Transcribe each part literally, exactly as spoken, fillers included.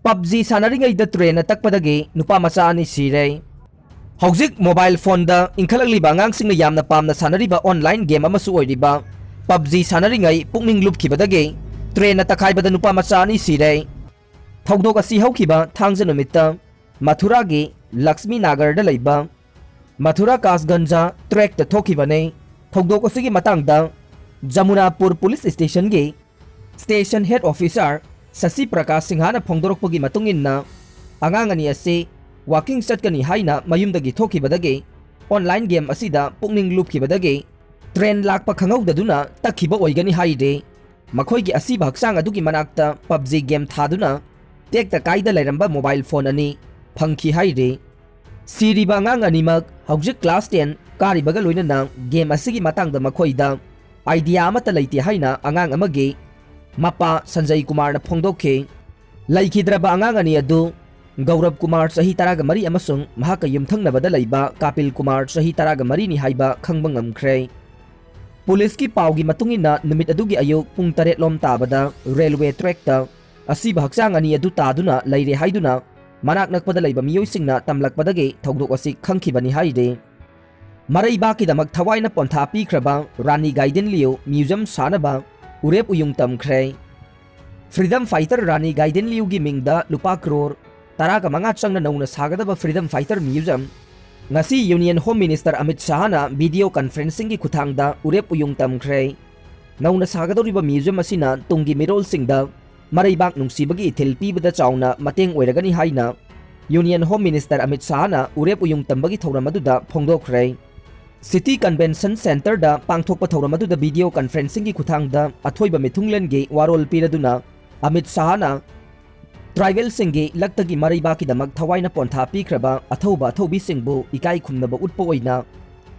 ꯄꯞꯖꯤ ꯁꯥꯟꯅꯔꯤꯉꯩꯗ ꯇ꯭ꯔꯦꯟꯅ ꯇꯛꯄꯗꯒꯤ ꯅꯨꯄꯥ ꯃꯆꯥ ꯑꯅꯤ ꯁꯤꯔꯦ꯫ ꯍꯧꯖꯤꯛ ꯃꯣꯕꯥꯏꯜ ꯐꯣꯟꯗ ꯏꯟꯈꯠꯂꯛꯂꯤꯕ ꯑꯉꯥꯡꯁꯤꯡꯅ ꯌꯥꯝꯅ ꯄꯥꯝꯅ ꯁꯥꯟꯅꯔꯤꯕ ꯑꯣꯟꯂꯥꯏꯟ ꯒꯦꯝ ꯑꯃꯁꯨ ꯑꯣꯏꯔꯤꯕ ꯄꯞꯖꯤ ꯁꯥꯟꯅꯔꯤꯉꯩ ꯄꯨꯛꯅꯤꯡ ꯂꯨꯞꯈꯤꯕꯗꯒꯤ ꯇ꯭ꯔꯦꯟꯅ ꯇꯛꯈꯥꯏꯕꯗ ꯅꯨꯄꯥ ꯃꯆꯥ ꯑꯅꯤ ꯁꯤꯔꯦ꯫ ꯊꯧꯗꯣꯛ ꯑꯁꯤ ꯍꯧꯈꯤꯕ ꯊꯥꯡꯖ ꯅꯨꯃꯤꯠꯇ ꯃꯊꯨꯔꯥꯒꯤ ꯂꯛꯁꯃꯤ ꯅꯥꯒꯔꯗ ꯂꯩꯕ ꯃꯊꯨꯔꯥ ꯀꯥꯁꯒꯟꯖ ꯇ꯭ꯔꯦꯛꯇ ꯊꯣꯛꯈꯤꯕꯅꯤ꯫ ꯊꯧꯗꯣꯛ ꯑꯁꯤꯒꯤ ꯃꯇꯥꯡꯗ ꯖꯃꯨꯅꯥꯄꯨꯔ ꯄꯨꯂꯤꯁ ꯁ꯭ꯇꯦꯁꯟꯒꯤ station head officer Sasi Prakash ꯁꯤꯡꯍꯥꯅ ꯐꯣꯡꯗꯣꯔꯛꯄꯒꯤ ꯃꯇꯨꯡ ꯏꯟꯅ, ꯑꯉꯥꯡ ꯑꯅꯤ ꯑꯁꯤ ꯋꯥꯀꯤꯡ ꯆꯠꯀꯅꯤ ꯍꯥꯏꯅ ꯃꯌꯨꯝꯗꯒꯤ ꯊꯣꯛꯈꯤꯕꯗꯒꯤ ꯑꯣꯟꯂꯥꯏꯟ ꯒꯦꯝ ꯑꯁꯤꯗ ꯄꯨꯛꯅꯤꯡ ꯂꯨꯞꯈꯤꯕꯗꯒꯤ ꯇ꯭ꯔꯦꯟ ꯂꯥꯛꯄ ꯈꯪꯍꯧꯗꯗꯨꯅ ꯇꯛꯈꯤꯕ ꯑꯣꯏꯒꯅꯤ ꯍꯥꯏꯔꯤ꯫ ꯃꯈꯣꯏꯒꯤ ꯑꯁꯤꯕ ꯍꯛꯆꯥꯡ ꯑꯗꯨꯒꯤ ꯃꯅꯥꯛꯇ ꯄꯞꯖꯤ ꯒꯦꯝ ꯊꯥꯗꯨꯅ ꯇꯦꯛꯇ ꯀꯥꯏꯗ ꯂꯩꯔꯝꯕ ꯃꯣꯕꯥꯏꯜ ꯐꯣꯟ ꯑꯅꯤ ꯐꯪꯈꯤ ꯍꯥꯏꯔꯤ꯫ ꯁꯤꯔꯤꯕ ꯑꯉꯥꯡ ꯑꯅꯤꯃꯛ ꯍꯧꯖꯤꯛ ꯀ꯭ꯂꯥꯁ ꯇꯦꯟ ꯀꯥꯔꯤꯕꯒ ꯂꯣꯏꯅꯅ ꯒꯦꯝ ꯑꯁꯤꯒꯤ ꯃꯇꯥꯡꯗ ꯃꯈꯣꯏꯗ ꯑꯥꯏꯗꯤꯌꯥ ꯑꯃꯠꯇ ꯂꯩꯇꯦ ꯍꯥꯏꯅ ꯑꯉꯥꯡ ꯑꯃꯒꯤ ꯃꯄꯥ ꯁꯟꯖꯩ ꯀꯨꯃꯥꯔꯅ ꯐꯣꯡꯗꯣꯛꯈꯤ꯫ ꯂꯩꯈꯤꯗ꯭ꯔꯕ ꯑꯉꯥꯡ ꯑꯅꯤ ꯑꯗꯨ ꯒꯧꯔꯕ ꯀꯨꯃꯥꯔ ꯆꯍꯤ ꯇꯔꯥꯒ ꯃꯔꯤ ꯑꯃꯁꯨꯡ ꯃꯍꯥꯛꯀ ꯌꯨꯝꯊꯪꯅꯕꯗ ꯂꯩꯕ ꯀꯥꯄꯤꯜ ꯀꯨꯃꯥꯔ ꯆꯍꯤ ꯇꯔꯥꯒ ꯃꯔꯤꯅꯤ ꯍꯥꯏꯕ ꯈꯪꯕ ꯉꯝꯈ꯭ꯔꯦ꯫ ꯄꯨꯂꯤꯁꯀꯤ ꯄꯥꯎꯒꯤ ꯃꯇꯨꯡ ꯏꯟꯅ ꯅꯨꯃꯤꯠ ꯑꯗꯨꯒꯤ ꯑꯌꯨꯛ ꯄꯨꯡ ꯇꯔꯦꯠ ꯂꯣꯝ ꯇꯥꯕꯗ ꯔꯦꯜꯋꯦ ꯇ꯭ꯔꯦꯛꯇ ꯑꯁꯤꯕ ꯍꯛꯆꯥꯡ ꯑꯅꯤ ꯑꯗꯨ ꯇꯥꯗꯨꯅ ꯂꯩꯔꯦ ꯍꯥꯏꯗꯨꯅ ꯃꯅꯥꯛ ꯅꯛꯄꯗ ꯂꯩꯕ ꯃꯤꯑꯣꯏꯁꯤꯡꯅ ꯇꯝꯂꯛꯄꯗꯒꯤ ꯊꯧꯗꯣꯛ ꯑꯁꯤ ꯈꯪꯈꯤꯕꯅꯤ ꯍꯥꯏꯔꯤ꯫ ꯃꯔꯩꯕꯥꯛꯀꯤꯗꯃꯛ ꯊꯋꯥꯏꯅ ꯄꯣꯟꯊꯥ ꯄꯤꯈ꯭ꯔꯕ ꯔꯥꯅꯤ ꯒꯥꯏꯗꯤꯟ ꯂꯤꯌꯨ ꯃ꯭ꯌꯨꯖꯝ ꯁꯥꯅꯕ ꯎꯔꯦꯞ ꯎꯌꯨꯡ ꯇꯝꯈ꯭ꯔꯦ꯫ ꯐ꯭ꯔꯤꯗꯝ ꯐꯥꯏꯇꯔ ꯔꯥꯅꯤ ꯒꯥꯏꯗꯤꯟ ꯂꯤꯌꯨꯒꯤ ꯃꯤꯡꯗ ꯂꯨꯄꯥ ꯀ꯭ꯔꯣꯔ ꯇꯔꯥꯒ ꯃꯉꯥ ꯆꯪꯅ ꯅꯧꯅ ꯁꯥꯒꯗꯕ ꯐ꯭ꯔꯤꯗꯝ ꯐꯥꯏꯇꯔ ꯃ꯭ꯌꯨꯖꯝ ꯉꯁꯤ ꯌꯨꯅꯤꯌꯟ ꯍꯣꯝ ꯃꯤꯅꯤꯁꯇꯔ ꯑꯃꯤꯠ ꯁꯥꯍꯅ ꯚꯤꯗꯤꯑꯣ ꯀꯟꯐꯔꯦꯟꯁꯤꯡꯒꯤ ꯈꯨꯠꯊꯥꯡꯗ ꯎꯔꯦꯞ ꯎꯌꯨꯡ ꯇꯝꯈ꯭ꯔꯦ꯫ ꯅꯧꯅ ꯁꯥꯒꯗꯧꯔꯤꯕ ꯃ꯭ꯌꯨꯖꯝ ꯑꯁꯤꯅ ꯇꯨꯡꯒꯤ ꯃꯤꯔꯣꯜꯁꯤꯡꯗ ꯃꯔꯩꯕꯥꯛ ꯅꯨꯡꯁꯤꯕꯒꯤ ꯏꯊꯤꯜ ꯄꯤꯕꯗ ꯆꯥꯎꯅ ꯃꯇꯦꯡ ꯑꯣꯏꯔꯒꯅꯤ ꯍꯥꯏꯅ ꯌꯨꯅꯤꯌꯟ ꯍꯣꯝ ꯃꯤꯅꯤꯁꯇꯔ ꯑꯃꯤꯠ ꯁꯥꯍꯅ ꯎꯔꯦꯞ ꯎꯌꯨꯡ ꯇꯝꯕꯒꯤ ꯊꯧꯔꯝ ꯑꯗꯨꯗ ꯐꯣꯡꯗꯣꯛꯈ꯭ꯔꯦ꯫ ꯁꯤꯇꯤ ꯀꯟꯚꯦꯟꯁꯟ ꯁꯦꯟꯇꯔꯗ ꯄꯥꯡꯊꯣꯛꯄ ꯊꯧꯔꯝ ꯑꯗꯨꯗ ꯚꯤꯗꯤꯑꯣ ꯀꯟꯐꯔꯦꯟꯁꯤꯡꯒꯤ ꯈꯨꯠꯊꯥꯡꯗ ꯑꯊꯣꯏꯕ ꯃꯤꯊꯨꯡꯂꯦꯟꯒꯤ ꯋꯥꯔꯣꯜ ꯄꯤꯔꯗꯨꯅ ꯑꯃꯤꯠ ꯁꯥꯍꯅ ꯇ꯭ꯔꯥꯏꯕꯦꯜꯁꯤꯡꯒꯤ ꯂꯛꯇꯒꯤ ꯃꯔꯩꯕꯥꯛꯀꯤꯗꯃꯛ ꯊꯋꯥꯏꯅ ꯄꯣꯟꯊꯥ ꯄꯤꯈ꯭ꯔꯕ ꯑꯊꯧꯕ ꯑꯊꯧꯕꯤꯁꯤꯡꯕꯨ ꯏꯀꯥꯏ ꯈꯨꯝꯅꯕ ꯎꯠꯄ ꯑꯣꯏꯅ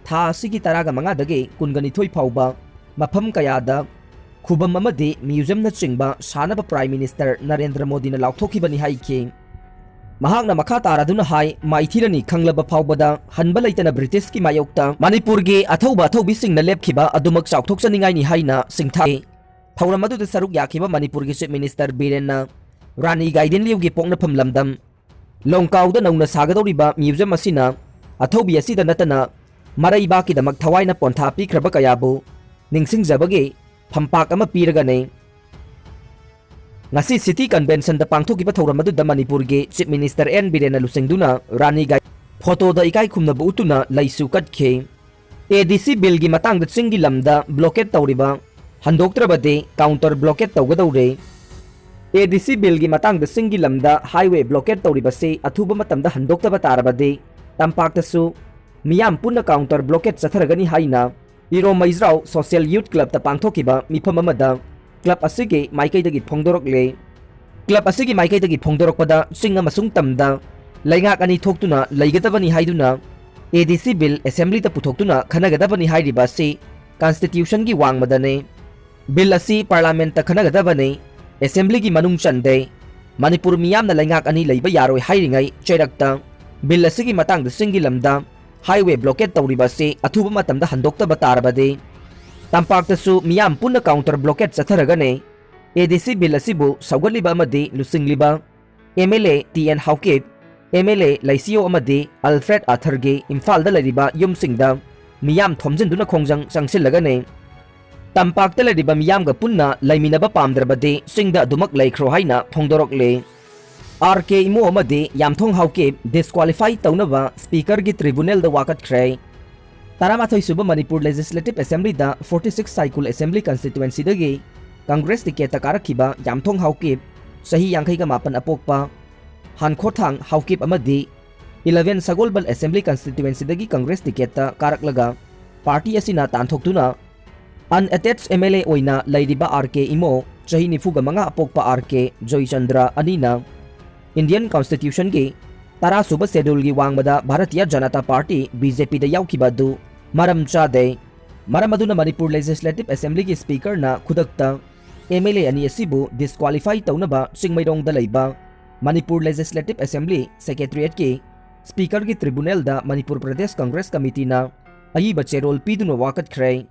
ꯊꯥ ꯑꯁꯤꯒꯤ ꯇꯔꯥꯒ ꯃꯉꯥꯗꯒꯤ ꯀꯨꯟꯒ ꯅꯤꯊꯣꯏ ꯐꯥꯎꯕ ꯃꯐꯝ ꯀꯌꯥꯗ ꯈꯨꯕꯝ ꯑꯃꯗꯤ ꯃ꯭ꯌꯨꯖꯝꯅꯆꯤꯡꯕ ꯁꯥꯅꯕ ꯄ꯭ꯔꯥꯏꯝ ꯃꯤꯅꯤꯁꯇꯔ ꯅꯔꯦꯟꯗ꯭ꯔ ꯃꯣꯗꯤꯅ ꯂꯥꯎꯊꯣꯛꯈꯤꯕꯅꯤ ꯍꯥꯏꯈꯤ꯫ ꯃꯍꯥꯛꯅ ꯃꯈꯥ ꯇꯥꯔꯗꯨꯅ ꯍꯥꯏ, ꯃꯥꯏꯊꯤꯔꯅꯤ ꯈꯪꯂꯕ ꯐꯥꯎꯕꯗ ꯍꯟꯕ ꯂꯩꯇꯅ ꯕ꯭ꯔꯤꯇꯤꯁꯀꯤ ꯃꯥꯌꯣꯛꯇ ꯃꯅꯤꯄꯨꯔꯒꯤ ꯑꯊꯧꯕ ꯑꯊꯧꯕꯤꯁꯤꯡꯅ ꯂꯦꯞꯈꯤꯕ ꯑꯗꯨꯃꯛ ꯆꯥꯎꯊꯣꯛꯆꯅꯤꯡꯉꯥꯏꯅꯤ ꯍꯥꯏꯅ ꯁꯤꯡꯊꯥꯈꯤ꯫ ꯊꯧꯔꯝ ꯑꯗꯨꯗ ꯁꯔꯨꯛ ꯌꯥꯈꯤꯕ ꯃꯅꯤꯄꯨꯔꯒꯤ ꯆꯤꯐ ꯃꯤꯅꯤꯁꯇꯔ ꯕꯤꯔꯦꯟꯅ ꯔꯥꯅꯤ ꯒꯥꯏꯗꯤꯟꯂꯤꯌꯨꯒꯤ ꯄꯣꯛꯅꯐꯝ ꯂꯝꯗꯝ ꯂꯣꯡꯀꯥꯎꯗ ꯅꯧꯅ ꯁꯥꯒꯗꯧꯔꯤꯕ ꯃ꯭ꯌꯨꯖꯤꯌꯝ ꯑꯁꯤꯅ ꯑꯊꯧꯕꯤ ꯑꯁꯤꯗ ꯅꯠꯇꯅ ꯃꯔꯩꯕꯥꯛꯀꯤꯗꯃꯛ ꯊꯋꯥꯏꯅ ꯄꯣꯟꯊꯥ ꯄꯤꯈ꯭ꯔꯕ ꯀꯌꯥꯕꯨ ꯅꯤꯡꯁꯤꯡꯖꯕꯒꯤ ꯐꯝꯄꯥꯛ ꯑꯃ ꯄꯤꯔꯒꯅꯤ꯫ ꯉꯁꯤ ꯁꯤꯇꯤ ꯀꯟꯚꯦꯟꯁꯟꯗ ꯄꯥꯡꯊꯣꯛꯈꯤꯕ ꯊꯧꯔꯝ ꯑꯗꯨꯗ ꯃꯅꯤꯄꯨꯔꯒꯤ ꯆꯤꯐ ꯃꯤꯅꯤꯁꯇꯔ ꯑꯦꯟ ꯕꯤꯔꯦꯟꯅ ꯂꯨꯆꯤꯡꯗꯨꯅ ꯔꯥꯅꯤ ꯒꯥꯏ-, ꯐꯣꯇꯣꯗ ꯏꯀꯥꯏ ꯈꯨꯝꯅꯕ ꯎꯠꯇꯨꯅ ꯂꯩꯁꯨ ꯀꯠꯈꯤ꯫ ꯑꯦ ꯗꯤ ꯁꯤ ꯕꯤꯜꯒꯤ ꯃꯇꯥꯡꯗ ꯆꯤꯡꯒꯤ ꯂꯝꯗ ꯕ꯭ꯂꯣꯀꯦꯠ ꯇꯧꯔꯤꯕ ꯍꯟꯗꯣꯛꯇ꯭ꯔꯕꯗꯤ ꯀꯥꯎꯟꯇꯔ ꯕ꯭ꯂꯣꯀꯦꯠ ꯇꯧꯒꯗꯧꯔꯦ꯫ ꯑꯦ ꯗꯤ ꯁꯤ ꯕꯤꯜꯒꯤ ꯃꯇꯥꯡꯗ ꯆꯤꯡꯒꯤ ꯂꯝꯗ ꯍꯥꯏꯋꯦ ꯕ꯭ꯂꯣꯀꯦꯠ ꯇꯧꯔꯤꯕꯁꯤ ꯑꯊꯨꯕ ꯃꯇꯝꯗ ꯍꯟꯗꯣꯛꯇꯕ ꯇꯥꯔꯕꯗꯤ ꯇꯝꯄꯥꯛꯇꯁꯨ ꯃꯤꯌꯥꯝ ꯄꯨꯟꯅ ꯀꯥꯎꯟꯇꯔ ꯕ꯭ꯂꯣꯀꯦꯠ ꯆꯠꯊꯔꯒꯅꯤ ꯍꯥꯏꯅ ꯏꯔꯣꯝ ꯃꯩꯖ꯭ꯔꯥꯎ ꯁꯣꯁꯤꯌꯦꯜ ꯌꯨꯠ ꯀ꯭ꯂꯕꯇ ꯄꯥꯡꯊꯣꯛꯈꯤꯕ ꯃꯤꯐꯝ ꯑꯃꯗ ꯀ꯭ꯂꯕ ꯑꯁꯤꯒꯤ ꯃꯥꯏꯀꯩꯗꯒꯤ ꯐꯣꯡꯗꯣꯔꯛꯂꯦ꯫ ꯀ꯭ꯂꯕ ꯑꯁꯤꯒꯤ ꯃꯥꯏꯀꯩꯗꯒꯤ ꯐꯣꯡꯗꯣꯔꯛꯄꯗ ꯆꯤꯡ ꯑꯃꯁꯨꯡ ꯇꯝꯗ ꯂꯩꯉꯥꯛ ꯑꯅꯤ ꯊꯣꯛꯇꯨꯅ ꯂꯩꯒꯗꯕꯅꯤ ꯍꯥꯏꯗꯨꯅ ꯑꯦ ꯗꯤ ꯁꯤ ꯕꯤꯜ ꯑꯦꯁꯦꯝꯕ꯭ꯂꯤꯗ ꯄꯨꯊꯣꯛꯇꯨꯅ ꯈꯟꯅꯒꯗꯕꯅꯤ ꯍꯥꯏꯔꯤꯕ ꯑꯁꯤ ꯀꯟꯁꯇꯤꯇ꯭ꯌꯨꯁꯟꯒꯤ ꯋꯥꯡꯃꯗꯅꯤ꯫ ꯕꯤꯜ ꯑꯁꯤ ꯄꯥꯔꯂꯥꯃꯦꯟꯠꯇ ꯈꯟꯅꯒꯗꯕꯅꯤ, ꯑꯦꯁꯦꯝꯕ꯭ꯂꯤꯒꯤ ꯃꯅꯨꯡ ꯆꯟꯗꯦ꯫ ꯃꯅꯤꯄꯨꯔ ꯃꯤꯌꯥꯝꯅ ꯂꯩꯉꯥꯛ ꯑꯅꯤ ꯂꯩꯕ ꯌꯥꯔꯣꯏ ꯍꯥꯏꯔꯤꯉꯩ ꯆꯩꯔꯛꯇ ꯕꯤꯜ ꯑꯁꯤꯒꯤ ꯃꯇꯥꯡꯗ ꯆꯤꯡꯒꯤ ꯂꯝꯗ ꯍꯥꯏꯋꯦ ꯕ꯭ꯂꯣꯀꯦꯠ ꯇꯧꯔꯤꯕ ꯑꯁꯤ ꯑꯊꯨꯕ ꯃꯇꯝꯗ ꯍꯟꯗꯣꯛꯇꯕ ꯇꯥꯔꯕꯗꯤ ꯇꯝꯄꯥꯛꯇꯁꯨ ꯃꯤꯌꯥꯝ ꯄꯨꯟꯅ ꯀꯥꯎꯟꯇꯔ ꯕ꯭ꯂꯣꯀꯦꯠ ꯆꯠꯊꯔꯒꯅꯤ꯫ ꯑꯦ ꯗꯤ ꯁꯤ ꯕꯤꯜ ꯑꯁꯤꯕꯨ ꯁꯧꯒꯠꯂꯤꯕ ꯑꯃꯗꯤ ꯂꯨꯆꯤꯡꯂꯤꯕ M L A T N Haokip, M L A Leishiyo ꯑꯃꯗꯤ ꯑꯜꯐ꯭ꯔꯦꯗ ꯑꯥꯊꯔꯒꯤ ꯏꯝꯐꯥꯜꯗ ꯂꯩꯔꯤꯕ ꯌꯨꯝꯁꯤꯡꯗ ꯃꯤꯌꯥꯝ ꯊꯣꯝꯖꯤꯟꯗꯨꯅ ꯈꯣꯡꯖꯪ ꯆꯪꯁꯤꯜꯂꯒꯅꯤ꯫ ꯇꯝꯄꯥꯛꯇ ꯂꯩꯔꯤꯕ ꯃꯤꯌꯥꯝꯒ ꯄꯨꯟꯅ ꯂꯩꯃꯤꯟꯅꯕ ꯄꯥꯝꯗ꯭ꯔꯕꯗꯤ ꯆꯤꯡꯗ ꯑꯗꯨꯃꯛ ꯂꯩꯈ꯭ꯔꯣ ꯍꯥꯏꯅ ꯐꯣꯡꯗꯣꯔꯛꯂꯤ꯫ ꯑꯥꯔ ꯀꯦ ꯏꯃꯣ ꯑꯃꯗꯤ ꯌꯥꯝꯊꯣꯡ ꯍꯥꯎꯀꯤꯞ ꯗꯤꯁꯀ꯭ꯋꯥꯂꯤꯐꯥꯏ ꯇꯧꯅꯕ ꯁ꯭ꯄꯤꯀꯔꯒꯤ ꯇ꯭ꯔꯤꯕꯨꯅꯦꯜꯗ ꯋꯥꯀꯠꯈ꯭ꯔꯦ꯫ ꯇꯔꯥꯃꯥꯊꯣꯏ ꯁꯨꯕ ꯃꯅꯤꯄꯨꯔ ꯂꯦꯖꯤꯁꯂꯦꯇꯤꯚ ꯑꯦꯁꯦꯝꯕ꯭ꯂꯤꯗ ꯐꯣꯔꯇꯤ ꯁꯤꯛꯁ ꯁꯥꯏꯀꯨꯜ ꯑꯦꯁꯦꯝꯕ꯭ꯂꯤ ꯀꯟꯁꯇꯤꯇ꯭ꯋꯦꯟꯁꯤꯗꯒꯤ ꯀꯪꯒ꯭ꯔꯦꯁ ꯇꯤꯀꯦꯠꯇ ꯀꯥꯔꯛꯈꯤꯕ ꯌꯥꯝꯊꯣꯡ ꯍꯥꯎꯀꯤꯞ, ꯆꯍꯤ ꯌꯥꯡꯈꯩꯒ ꯃꯥꯄꯟ ꯑꯄꯣꯛꯄ, ꯍꯥꯟꯈꯣꯊꯥꯡ ꯍꯥꯎꯀꯤꯞ ꯑꯃꯗꯤ ꯏꯂꯚꯦꯟ ꯁꯒꯣꯜꯕꯜ ꯑꯦꯁꯦꯝꯕ꯭ꯂꯤ ꯀꯟꯁꯇꯤꯇ꯭ꯋꯦꯟꯁꯤꯗꯒꯤ ꯀꯪꯒ꯭ꯔꯦꯁ ꯇꯤꯀꯦꯠꯇ ꯀꯥꯔꯛꯂꯒ ꯄꯥꯔꯇꯤ ꯑꯁꯤꯅ ꯇꯥꯟꯊꯣꯛꯇꯨꯅ ꯑꯟꯑꯦꯇꯦꯆ ꯑꯦꯝ ꯑꯦꯜ ꯑꯦ ꯑꯣꯏꯅ ꯂꯩꯔꯤꯕ ꯑꯥꯔ ꯀꯦ ꯏꯃꯣ, ꯆꯍꯤ ꯅꯤꯐꯨꯒ ꯃꯉꯥ ꯑꯄꯣꯛꯄ ꯑꯥꯔ ꯀꯦ ꯖꯣꯏꯆꯟꯗ꯭ꯔ ꯑꯅꯤꯅ ꯏꯟꯗꯤꯌꯟ ꯀꯟꯁꯇꯤꯇ꯭ꯌꯨꯁꯟꯒꯤ ꯇꯔꯥ ꯁꯨꯕ ꯁꯦꯗꯨꯜꯒꯤ ꯋꯥꯡꯃꯗ Bharatiya Janata party, B J ꯄꯤꯗ ꯌꯥꯎꯈꯤꯕ ꯑꯗꯨ ꯃꯔꯝ ꯆꯥꯗꯦ꯫ ꯃꯔꯝ ꯑꯗꯨꯅ ꯃꯅꯤꯄꯨꯔ ꯂꯦꯖꯤꯁꯂꯦꯇꯤꯚ ꯑꯦꯁꯦꯝꯕ꯭ꯂꯤꯒꯤ ꯁ꯭ꯄꯤꯀꯔꯅ ꯈꯨꯗꯛꯇ ꯑꯦꯝ ꯑꯦꯜ ꯑꯦ ꯑꯅꯤ ꯑꯁꯤꯕꯨ ꯗꯤꯁꯀ꯭ꯋꯥꯂꯤꯐꯥꯏ ꯇꯧꯅꯕ ꯆꯤꯡꯃꯩꯔꯣꯡꯗ ꯂꯩꯕ ꯃꯅꯤꯄꯨꯔ ꯂꯦꯖꯤꯁꯂꯦꯇꯤꯚ ꯑꯦꯁꯦꯝꯕ꯭ꯂꯤ ꯁꯦꯀ꯭ꯔꯦꯇꯔꯤꯌꯦꯠꯀꯤ ꯁ꯭ꯄꯤꯀꯔꯒꯤ ꯇ꯭ꯔꯤꯕꯨꯅꯦꯜꯗ ꯃꯅꯤꯄꯨꯔ ꯄ꯭ꯔꯗꯦꯁ ꯀꯪꯒ꯭ꯔꯦꯁ ꯀꯃꯤꯇꯤꯅ ꯑꯏꯕ ꯆꯦꯔꯣꯜ ꯄꯤꯗꯨꯅ ꯋꯥꯀꯠꯈ꯭ꯔꯦ꯫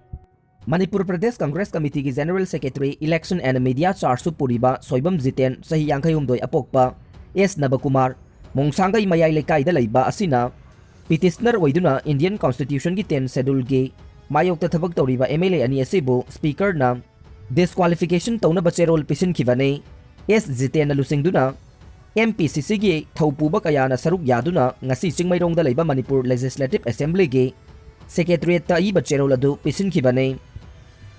ꯃꯅꯤꯄꯨꯔ ꯄ꯭ꯔꯗꯦꯁ ꯀꯪꯒ꯭ꯔꯦꯁ ꯀꯃꯤꯇꯤꯒꯤ general secretary, election and media ꯆꯥꯔꯖꯁꯨ ꯄꯨꯔꯤꯕ ꯁꯣꯏꯕꯝ ꯖꯤꯇꯦꯟ, ꯆꯍꯤ ꯌꯥꯡꯈꯩ ꯍꯨꯝꯗꯣꯏ ꯑꯄꯣꯛꯄ, ꯑꯦꯁ ꯅꯕꯀꯨꯃꯥꯔ, ꯃꯣꯡꯁꯥꯡꯒꯩ ꯃꯌꯥꯏ ꯂꯩꯀꯥꯏꯗ ꯂꯩꯕ ꯑꯁꯤꯅ ꯄꯤꯇꯤꯁꯅꯔ ꯑꯣꯏꯗꯨꯅ ꯏꯟꯗꯤꯌꯟ ꯀꯟꯁꯇꯤꯇ꯭ꯌꯨꯁꯟꯒꯤ ꯇꯦꯟ ꯁꯦꯗꯨꯜꯒꯤ ꯃꯥꯌꯣꯛꯇ ꯊꯕꯛ ꯇꯧꯔꯤꯕ ꯑꯦꯝ ꯑꯦꯜ ꯑꯦ ꯑꯅꯤ ꯑꯁꯤꯕꯨ ꯁ꯭ꯄꯤꯀꯔꯅ ꯗꯤꯁꯀ꯭ꯋꯥꯂꯤꯐꯤꯀꯦꯁꯟ ꯇꯧꯅꯕ ꯆꯦꯔꯣꯜ ꯄꯤꯁꯤꯟꯈꯤꯕꯅꯤ꯫ ꯑꯦꯁ ꯖꯤꯇꯦꯟꯅ ꯂꯨꯆꯤꯡꯗꯨꯅ ꯑꯦꯝ ꯄꯤ ꯁꯤ ꯁꯤꯒꯤ ꯊꯧꯄꯨꯕ ꯀꯌꯥꯅ ꯁꯔꯨꯛ ꯌꯥꯗꯨꯅ ꯉꯁꯤ ꯆꯤꯡꯃꯩꯔꯣꯡꯗ ꯂꯩꯕ ꯃꯅꯤꯄꯨꯔ ꯂꯦꯖꯤꯁꯂꯦꯇꯤꯚ ꯑꯦꯁꯦꯝꯕ꯭ꯂꯤꯒꯤ ꯁꯦꯀ꯭ꯔꯦꯇꯔꯤꯌꯦꯠꯇ ꯑꯏꯕ ꯆꯦꯔꯣꯜ ꯑꯗꯨ ꯄꯤꯁꯤꯟꯈꯤꯕꯅꯤ꯫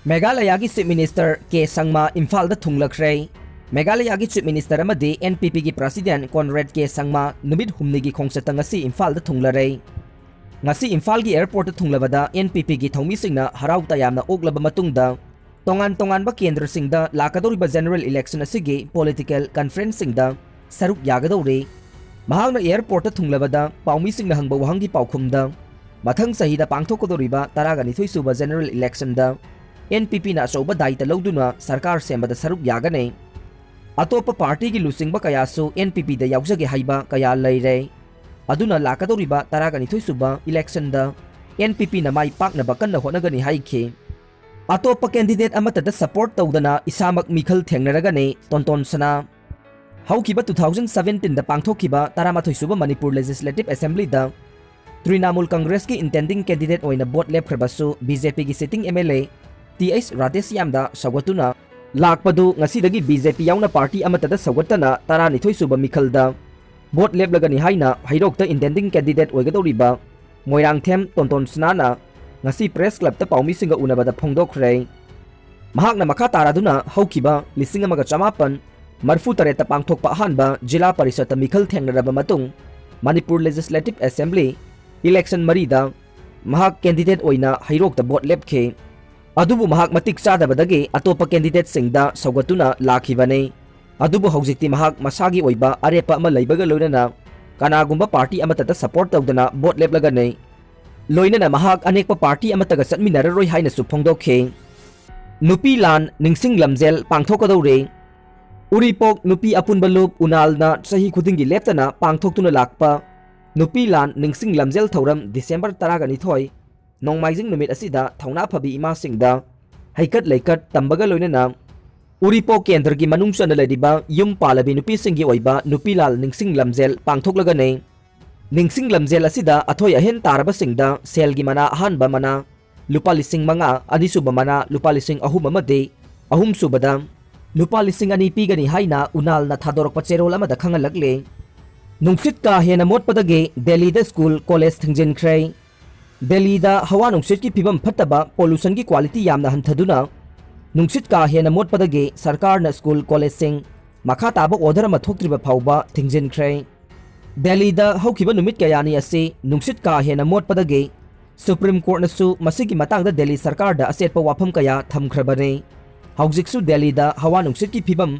ꯃꯦꯘꯥꯂꯌꯥꯒꯤ ꯆꯤꯐ ꯃꯤꯅꯤꯁꯇꯔ ꯀꯦ ꯁꯪꯃꯥ ꯏꯝꯐꯥꯜꯗ ꯊꯨꯡꯂꯈ꯭ꯔꯦ꯫ ꯃꯦꯘꯥꯂꯌꯥꯒꯤ ꯆꯤꯐ ꯃꯤꯅꯤꯁꯇꯔ ꯑꯃꯗꯤ ꯑꯦꯟ ꯄꯤ ꯄꯤꯒꯤ ꯄ꯭ꯔꯁꯤꯗꯦꯟꯠ ꯀꯣꯟꯔꯦꯗ ꯀꯦ ꯁꯪꯃꯥ ꯅꯨꯃꯤꯠ ꯍꯨꯝꯅꯤꯒꯤ ꯈꯣꯡꯆꯠꯇ ꯉꯁꯤ ꯏꯝꯐꯥꯜꯗ ꯊꯨꯡꯂꯔꯦ꯫ ꯉꯁꯤ ꯏꯝꯐꯥꯜꯒꯤ ꯑꯦꯌꯔꯄꯣꯔꯠꯇ ꯊꯨꯡꯂꯕꯗ ꯑꯦꯟ ꯄꯤ ꯄꯤꯒꯤ ꯊꯧꯃꯤꯁꯤꯡꯅ ꯍꯔꯥꯎ ꯇꯌꯥꯝꯅ ꯑꯣꯛꯂꯕ ꯃꯇꯨꯡꯗ ꯇꯣꯉꯥꯟ ꯇꯣꯉꯥꯟꯕ ꯀꯦꯟꯗ꯭ꯔꯁꯤꯡꯗ ꯂꯥꯛꯀꯗꯧꯔꯤꯕ ꯖꯦꯅꯔꯦꯜ ꯏꯂꯦꯛꯁꯟ ꯑꯁꯤꯒꯤ ꯄꯣꯂꯤꯇꯤꯀꯦꯜ ꯀꯟꯐ꯭ꯔꯦꯟꯁꯁꯤꯡꯗ ꯁꯔꯨꯛ ꯌꯥꯒꯗꯧꯔꯤ꯫ ꯃꯍꯥꯛꯅ ꯑꯦꯌꯔꯄꯣꯔꯠꯇ ꯊꯨꯡꯂꯕꯗ ꯄꯥꯎꯃꯤꯁꯤꯡꯅ ꯍꯪꯕ ꯋꯥꯍꯪꯒꯤ ꯄꯥꯎꯈꯨꯝꯗ, ꯃꯊꯪ ꯆꯍꯤꯗ ꯄꯥꯡꯊꯣꯛꯀꯗꯧꯔꯤꯕ ꯇꯔꯥꯒ ꯅꯤꯊꯣꯏ ꯁꯨꯕ ꯖꯦꯅꯔꯦꯜ ꯏꯂꯦꯛꯁꯟꯗ ꯑꯦꯟ ꯄꯤ ꯄꯤꯅ ꯑꯆꯧꯕ ꯗꯥꯏꯇ ꯂꯧꯗꯨꯅ ꯁꯔꯀꯥꯔ ꯁꯦꯝꯕꯗ ꯁꯔꯨꯛ ꯌꯥꯒꯅꯤ꯫ ꯑꯇꯣꯞꯄ ꯄꯥꯔꯇꯤꯒꯤ ꯂꯨꯆꯤꯡꯕ ꯀꯌꯥꯁꯨ ꯑꯦꯟ ꯄꯤ ꯄꯤꯗ ꯌꯥꯎꯖꯒꯦ ꯍꯥꯏꯕ ꯀꯌꯥ ꯂꯩꯔꯦ꯫ ꯑꯗꯨꯅ ꯂꯥꯛꯀꯗꯧꯔꯤꯕ ꯇꯔꯥꯒ ꯅꯤꯊꯣꯏ ꯁꯨꯕ ꯏꯂꯦꯛꯁꯟꯗ ꯑꯦꯟ ꯄꯤ ꯄꯤꯅ ꯃꯥꯏ ꯄꯥꯛꯅꯕ ꯀꯟꯅ ꯍꯣꯠꯅꯒꯅꯤ ꯍꯥꯏꯈꯤ꯫ ꯑꯇꯣꯞꯄ ꯀꯦꯟꯗꯤꯗꯦꯠ ꯑꯃꯠꯇꯗ ꯁꯄꯣꯔꯠ ꯇꯧꯗꯅ ꯏꯁꯥꯃꯛ ꯃꯤꯈꯜ ꯊꯦꯡꯅꯔꯒꯅꯤ, ꯇꯣꯟꯇꯣꯟ ꯁꯅꯥ꯫ ꯍꯧꯈꯤꯕ ꯇꯨ ꯊꯥꯎꯖꯟ ꯁꯚꯦꯟꯇꯤꯟꯗ ꯄꯥꯡꯊꯣꯛꯈꯤꯕ ꯇꯔꯥꯃꯥꯊꯣꯏ ꯁꯨꯕ ꯃꯅꯤꯄꯨꯔ ꯂꯦꯖꯤꯁꯂꯦꯇꯤꯚ ꯑꯦꯁꯦꯝꯕ꯭ꯂꯤꯗ ꯇ꯭ꯔꯤꯅꯥꯃꯨꯜ ꯀꯪꯒ꯭ꯔꯦꯁꯀꯤ ꯏꯟꯇꯦꯟꯗꯤꯡ ꯀꯦꯟꯗꯤꯗꯦꯠ ꯑꯣꯏꯅ ꯚꯣꯠ ꯂꯦꯞꯈ꯭ꯔꯕꯁꯨ, ꯕꯤ ꯖꯦ ꯄꯤꯒꯤ sitting M L A T H ꯔꯥꯙꯦꯁ꯭ꯌꯥꯝꯗ ꯁꯧꯒꯠꯇꯨꯅ ꯂꯥꯛꯄꯗꯨ ꯉꯁꯤꯗꯒꯤ ꯕꯤ ꯖꯦ ꯄꯤ ꯌꯥꯎꯅ ꯄꯥꯔꯇꯤ ꯑꯃꯠꯇꯗ ꯁꯧꯒꯠꯇꯅ ꯇꯔꯥꯅꯤꯊꯣꯏ ꯁꯨꯕ ꯃꯤꯈꯜꯗ ꯚꯣꯠ ꯂꯦꯞꯂꯒꯅꯤ ꯍꯥꯏꯅ ꯍꯩꯔꯣꯛꯇ ꯏꯟꯇꯦꯟꯗꯤꯡ ꯀꯦꯟꯗꯤꯗꯦꯠ ꯑꯣꯏꯒꯗꯧꯔꯤꯕ ꯃꯣꯏꯔꯥꯡꯊꯦꯝ ꯇꯣꯟꯇꯣꯟ ꯁꯅꯥꯅ ꯉꯁꯤ ꯄ꯭ꯔꯦꯁ ꯀ꯭ꯂꯕꯇ ꯄꯥꯎꯃꯤꯁꯤꯡꯒ ꯎꯅꯕꯗ ꯐꯣꯡꯗꯣꯛꯈ꯭ꯔꯦ꯫ ꯃꯍꯥꯛꯅ ꯃꯈꯥ ꯇꯥꯔꯗꯨꯅ ꯍꯧꯈꯤꯕ ꯂꯤꯁꯤꯡ ꯑꯃꯒ ꯆꯃꯥꯄꯟ ꯃꯔꯤꯐꯨ ꯇꯔꯦꯠꯇ ꯄꯥꯡꯊꯣꯛꯄ ꯑꯍꯥꯟꯕ ꯖꯤꯂꯥ ꯄꯔꯤꯁꯠꯇ ꯃꯤꯈꯜ ꯊꯦꯡꯅꯔꯕ ꯃꯇꯨꯡ, ꯃꯅꯤꯄꯨꯔ ꯂꯦꯖꯤꯁꯂꯦꯇꯤꯚ ꯑꯦꯁꯦꯝꯕ꯭ꯂꯤ ꯏꯂꯦꯛꯁꯟ ꯃꯔꯤꯗ ꯃꯍꯥꯛ ꯀꯦꯟꯗꯤꯗꯦꯠ ꯑꯣꯏꯅ ꯍꯩꯔꯣꯛꯇ ꯚꯣꯠ ꯂꯦꯞꯈꯤ꯫ ꯑꯗꯨꯕꯨ ꯃꯍꯥꯛ ꯃꯇꯤꯛ ꯆꯥꯗꯕꯗꯒꯤ ꯑꯇꯣꯞꯄ ꯀꯦꯟꯗꯤꯗꯦꯠꯁꯤꯡꯗ ꯁꯧꯒꯠꯇꯨꯅ ꯂꯥꯛꯈꯤꯕꯅꯤ꯫ ꯑꯗꯨꯕꯨ ꯍꯧꯖꯤꯛꯇꯤ ꯃꯍꯥꯛ ꯃꯁꯥꯒꯤ ꯑꯣꯏꯕ ꯑꯔꯦꯞꯄ ꯑꯃ ꯂꯩꯕꯒ ꯂꯣꯏꯅꯅ ꯀꯅꯥꯒꯨꯝꯕ ꯄꯥꯔꯇꯤ ꯑꯃꯠꯇꯗ ꯁꯄꯣꯔꯠ ꯇꯧꯗꯅ ꯚꯣꯠ ꯂꯦꯞꯂꯒꯅꯤ꯫ ꯂꯣꯏꯅꯅ ꯃꯍꯥꯛ ꯑꯅꯦꯛꯄ ꯄꯥꯔꯇꯤ ꯑꯃꯠꯇꯒ ꯆꯠꯃꯤꯟꯅꯔꯔꯣꯏ ꯍꯥꯏꯅꯁꯨ ꯐꯣꯡꯗꯣꯛꯈꯤ꯫ ꯅꯨꯄꯤ ꯂꯥꯟ ꯅꯤꯡꯁꯤꯡ ꯂꯝꯖꯦꯜ ꯄꯥꯡꯊꯣꯛꯀꯗꯧꯔꯦ꯫ ꯎꯔꯤꯄꯣꯛ ꯅꯨꯄꯤ ꯑꯄꯨꯟꯕ ꯂꯨꯞ ꯎꯅꯥꯜꯅ ꯆꯍꯤ ꯈꯨꯗꯤꯡꯒꯤ ꯂꯦꯞꯇꯅ ꯄꯥꯡꯊꯣꯛꯇꯨꯅ ꯂꯥꯛꯄ ꯅꯨꯄꯤ ꯂꯥꯟ ꯅꯤꯡꯁꯤꯡ ꯂꯝꯖꯦꯜ ꯊꯧꯔꯝ ꯗꯤꯁꯦꯝꯕꯔ ꯇꯔꯥꯒ ꯅꯤꯊꯣꯏ, ꯅꯣꯡꯃꯥꯏꯖꯤꯡ ꯅꯨꯃꯤꯠ ꯑꯁꯤꯗ ꯊꯧꯅꯥ ꯐꯕꯤ ꯏꯃꯥꯁꯤꯡꯗ ꯍꯩꯀꯠ ꯂꯩꯀꯠ ꯇꯝꯕꯒ ꯂꯣꯏꯅꯅ ꯎꯔꯤꯄꯣꯛ ꯀꯦꯟꯗ꯭ꯔꯒꯤ ꯃꯅꯨꯡ ꯆꯟꯅ ꯂꯩꯔꯤꯕ ꯌꯨꯝ ꯄꯥꯜꯂꯕꯤ ꯅꯨꯄꯤꯁꯤꯡꯒꯤ ꯑꯣꯏꯕ ꯅꯨꯄꯤ ꯂꯥꯜ ꯅꯤꯡꯁꯤꯡ ꯂꯝꯖꯦꯜ ꯄꯥꯡꯊꯣꯛꯂꯒꯅꯤ꯫ ꯅꯤꯡꯁꯤꯡ ꯂꯝꯖꯦꯜ ꯑꯁꯤꯗ ꯑꯊꯣꯏ ꯑꯍꯦꯟ ꯇꯥꯔꯕꯁꯤꯡꯗ ꯁꯦꯜꯒꯤ ꯃꯅꯥ ꯑꯍꯥꯟꯕ ꯃꯅꯥ ꯂꯨꯄꯥ ꯂꯤꯁꯤꯡ ꯃꯉꯥ, ꯑꯅꯤꯁꯨꯕ ꯃꯅꯥ ꯂꯨꯄꯥ ꯂꯤꯁꯤꯡ ꯑꯍꯨꯝ ꯑꯃꯗꯤ ꯑꯍꯨꯝꯁꯨꯕꯗ ꯂꯨꯄꯥ ꯂꯤꯁꯤꯡ ꯑꯅꯤ ꯄꯤꯒꯅꯤ ꯍꯥꯏꯅ ꯎꯅꯥꯜꯅ ꯊꯥꯗꯣꯔꯛꯄ ꯆꯦꯔꯣꯜ ꯑꯃꯗ ꯈꯪꯍꯜꯂꯛꯂꯤ꯫ ꯅꯨꯡꯁꯤꯠ ꯀꯥ ꯍꯦꯟꯅ ꯃꯣꯠꯄꯗꯒꯤ ꯗꯦꯜꯂꯤꯗ ꯁ꯭ꯀꯨꯜ ꯀꯣꯂꯦꯖ ꯊꯤꯡꯖꯤꯟꯈ꯭ꯔꯦ꯫ ꯗꯦꯜꯂꯤꯗ ꯍꯋꯥ ꯅꯨꯡꯁꯤꯠꯀꯤ ꯐꯤꯕꯝ ꯐꯠꯇꯕ, ꯄꯣꯂꯨꯁꯟꯒꯤ ꯀ꯭ꯋꯥꯂꯤꯇꯤ ꯌꯥꯝꯅ ꯍꯟꯊꯗꯨꯅ ꯅꯨꯡꯁꯤꯠ ꯀꯥ ꯍꯦꯟꯅ ꯃꯣꯠꯄꯗꯒꯤ ꯁꯔꯀꯥꯔꯅ ꯁ꯭ꯀꯨꯜ ꯀꯣꯂꯦꯖꯁꯤꯡ ꯃꯈꯥ ꯇꯥꯕ ꯑꯣꯔꯗꯔ ꯑꯃ ꯊꯣꯛꯇ꯭ꯔꯤꯕ ꯐꯥꯎꯕ ꯊꯤꯡꯖꯤꯟꯈ꯭ꯔꯦ꯫ ꯗꯦꯜꯂꯤꯗ ꯍꯧꯈꯤꯕ ꯅꯨꯃꯤꯠ ꯀꯌꯥꯅꯤ ꯑꯁꯤ ꯅꯨꯡꯁꯤꯠ ꯀꯥ ꯍꯦꯟꯅ ꯃꯣꯠꯄꯗꯒꯤ ꯁꯨꯄ꯭ꯔꯤꯝ ꯀꯣꯔꯠꯅꯁꯨ ꯃꯁꯤꯒꯤ ꯃꯇꯥꯡꯗ ꯗꯦꯜꯂꯤ ꯁꯔꯀꯥꯔꯗ ꯑꯆꯦꯠꯄ ꯋꯥꯐꯝ ꯀꯌꯥ ꯊꯝꯈ꯭ꯔꯕꯅꯤ꯫ ꯍꯧꯖꯤꯛꯁꯨ ꯗꯦꯜꯂꯤꯗ ꯍꯋꯥ ꯅꯨꯡꯁꯤꯠꯀꯤ ꯐꯤꯕꯝ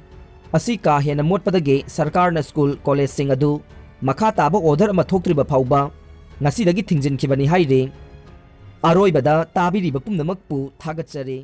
ꯑꯁꯤ ꯀꯥ ꯍꯦꯟꯅ ꯃꯣꯠꯄꯗꯒꯤ ꯁꯔꯀꯥꯔꯅ ꯁ꯭ꯀꯨꯜ ꯀꯣꯂꯦꯖꯁꯤꯡ ꯑꯗꯨ ꯃꯈꯥ ꯇꯥꯕ ꯑꯣꯔꯗꯔ ꯑꯃ ꯊꯣꯛꯇ꯭ꯔꯤꯕ ꯐꯥꯎꯕ ꯉꯁꯤꯗꯒꯤ ꯊꯤꯡꯖꯤꯟꯈꯤꯕꯅꯤ ꯍꯥꯏꯔꯤ꯫ ꯑꯔꯣꯏꯕꯗ ꯇꯥꯕꯤꯔꯤꯕ ꯄꯨꯝꯅꯃꯛꯄꯨ ꯊꯥꯒꯠꯆꯔꯤ꯫